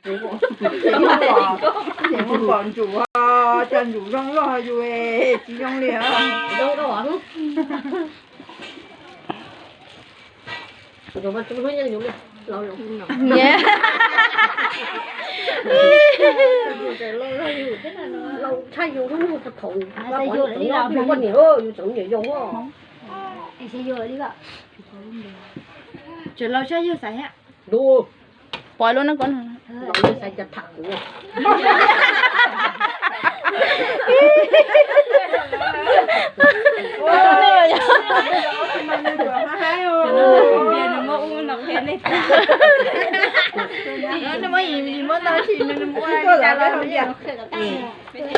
Ces muab pom ntsuv, cas ntsuv zoo loj yus tsis zoo li. Pom lub no ko.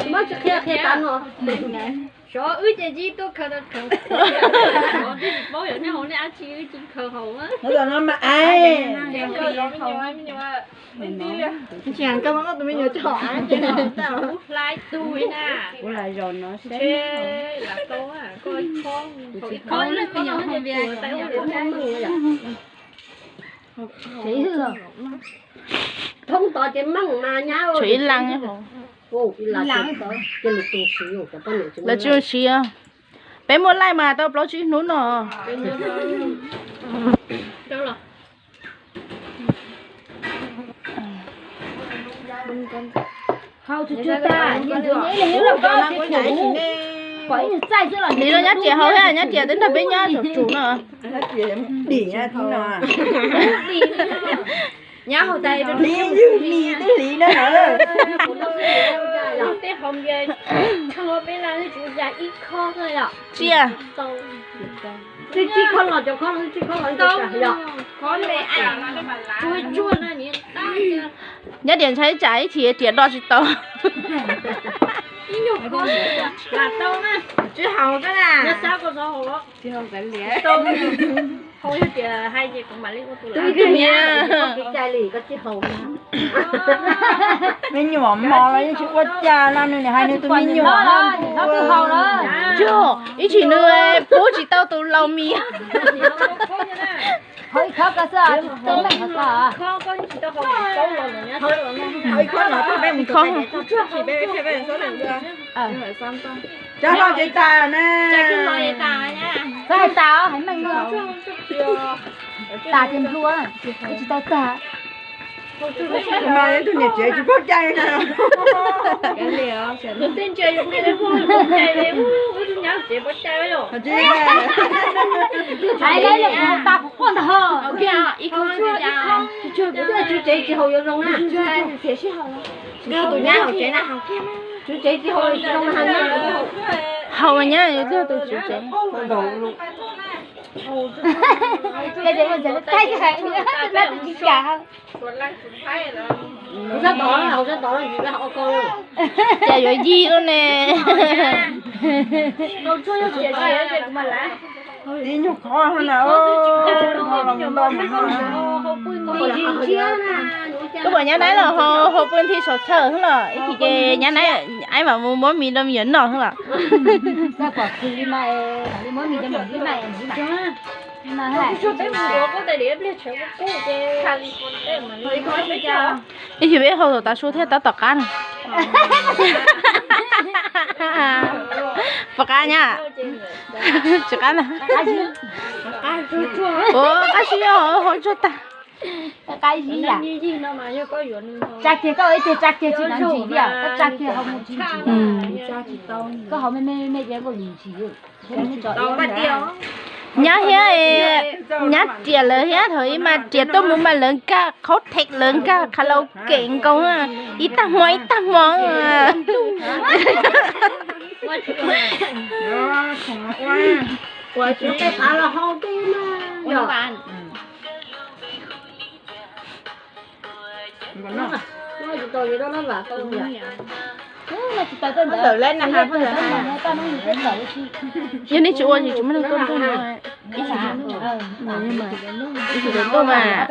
Muab tsis qhia qhia tas no. Xyov wb ces tsis tuaj khaws tau khaws. Twb tsis paub yog nyob hauv nej dab tsi wb tsis khaws haus. Hlais tug na. Kuv lam zos no seb. Thoob tod ces meej mas nyab. Tshuav ib leeg. Lawv tsis zoo siv. Peb muaj laij mas tau plaub tsib hnub no. Nim no nyob riam hauv thiab, nyob riam twb nrog peb nyob saum tsum no. Dim no. Hliv ywg hliv twb hliv na. Tej hom bias tshaj peb laj twb tsuas ya ib khob xwb yom. Tsiaj. Twb tsib khob los cov khob no, tsib khob los cov khob me. Tsuag tsuag no. Nyob riam ntshai tsam ib chim riam do tsis tau. Ib nyuag khob lam tau na. Tsis haus xwb na. Nyob sab koj zov haus los. Hauv yog tias hais ces kuv mam li ua tus lam. Twb ib tug niam kev cai li koj tsis haus na. Me nyuam mos los yeej tsis ua cas no, nws niam hais nws tus me nyuam no. Ib txhis nws pub tsis tau tus laus mis. Cov hlob ces tas na. Txawj tas heev meej no. Tas ces nplua, tsis tau tag. Mas tus niam tsev tsis paub cai na. Hais li tas kuv quaj ntag ho. Tswv tsev tsis haus yuav zoo na. Tus nyab haus tsev na. Tswv tsev tsis haus zoo na. Haus mas nyab yuav twg tus tswv tsev. Cas yuav yig lawm ne. Ib nyuag khob na. Koj puas nyab naib los ho pw nthi saum chaw xwb los ib chim ces nyab naib aib mam mus muab mis rau me nyuam noj xwb los. Ib chim peb haus thaum tav su thiaj tab tom qab na. Puas qab nyab? Tsis qab na. Ua qab si, haus tsuag tag. Tsa kiag koj ib tug, tsa kiag tsis ntsim li, koj tsa kiag haus mus tsis ntsim. Koj haus me me me ces nkaus ntsim. Nyab thiab, nyab riam lawv thiab, thaum ub mas riam tuaj mus mas lawv nkag qhaub theem, lawv nkag karaoke nkaus, ib tag hmo ib tag hmo. Yog nej tsis ua ces tsis muaj neeg tuaj nrog no. Ib tug tuaj mas.